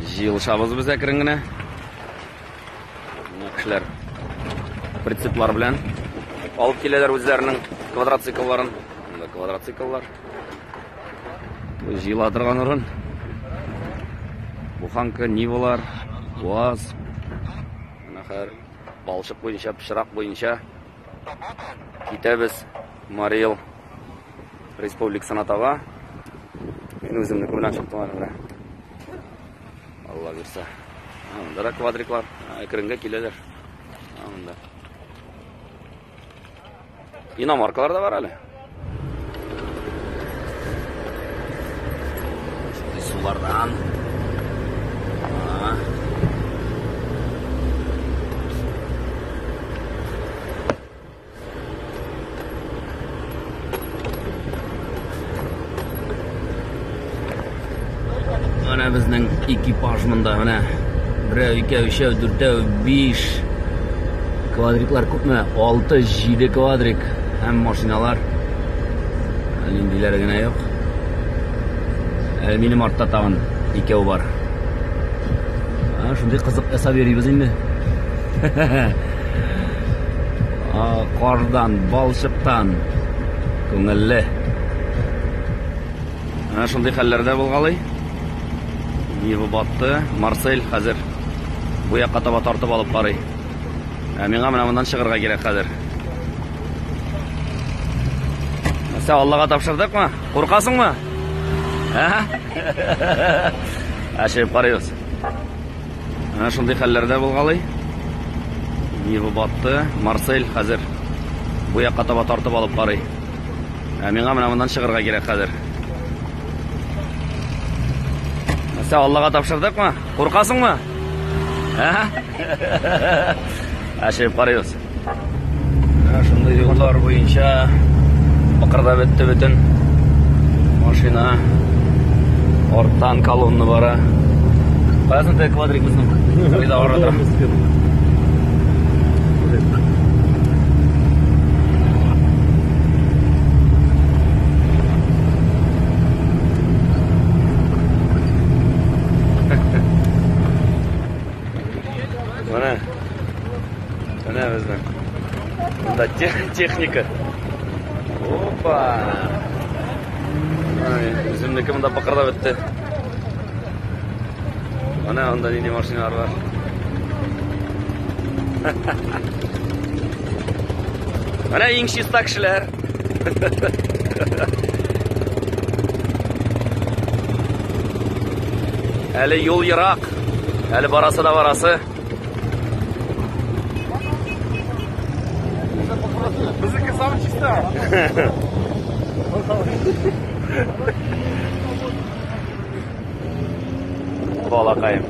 Җыелышабыз без әкрен генә. Менә кешеләр прицеплар белән алып киләләр үзләренең квадроциклларын. Монда квадроцикллар. Бу җыела торган урын. Буханка, Нивалар, УАЗ. Менә хәзер балчык буенча, пычрак буенча китәбез Марий Эл республикасына таба. Мин үземнеке белән чыктым әле менә. Алла бирсә. Монда да квадриклар әкренгә киләләр. Монда. Иномаркалар да бар әле. Шундый сулардан. Менә безнең экипаж монда, менә. Берәү, икәү, өчәү, дүртәү, биш. Квадриклар күпме? 6, 7 квадрик һәм машиналар. Ниндиләре генә юк. Әле минем артта тагын икәү бар. Шундый кызык ясап йөрибез инде. Кардан, балчыктан күңелле. Менә шундый хәлләрдә булгалый. Нива батты. Марсель хәзер бу якка таба тартып алып карый. Ә миңа менә моннан чыгарга кирәк хәзер. Нәрсә, Аллага тапшырдыкмы? Куркасыңмы? Ә? Ә чыгып карыйбыз. Менә шундый хәлләрдә булгалый. Нива батты. Марсель хәзер бу якка таба тартып алып карый. Ә миңа менә моннан чыгарга кирәк хәзер. Нәрсә, Аллага тапшырдыкмы? Куркасыңмы? Ә? Ә чыгып карыйбыз. Менә шундый юллар буенча быкырдап бетте бөтен машина. Арттан колонна бара. Каясын теге квадрик безнең? Кайда бара тора? Менә. Менә безнең. Монда техника. Опа! Үземнеке монда бакырда бетте. Менә анда нинди машиналар бар. Менә иң чиста кешеләр. Әле юл ерак. Әле барасы да барасы. Безнеке самый чиста. Балакаем.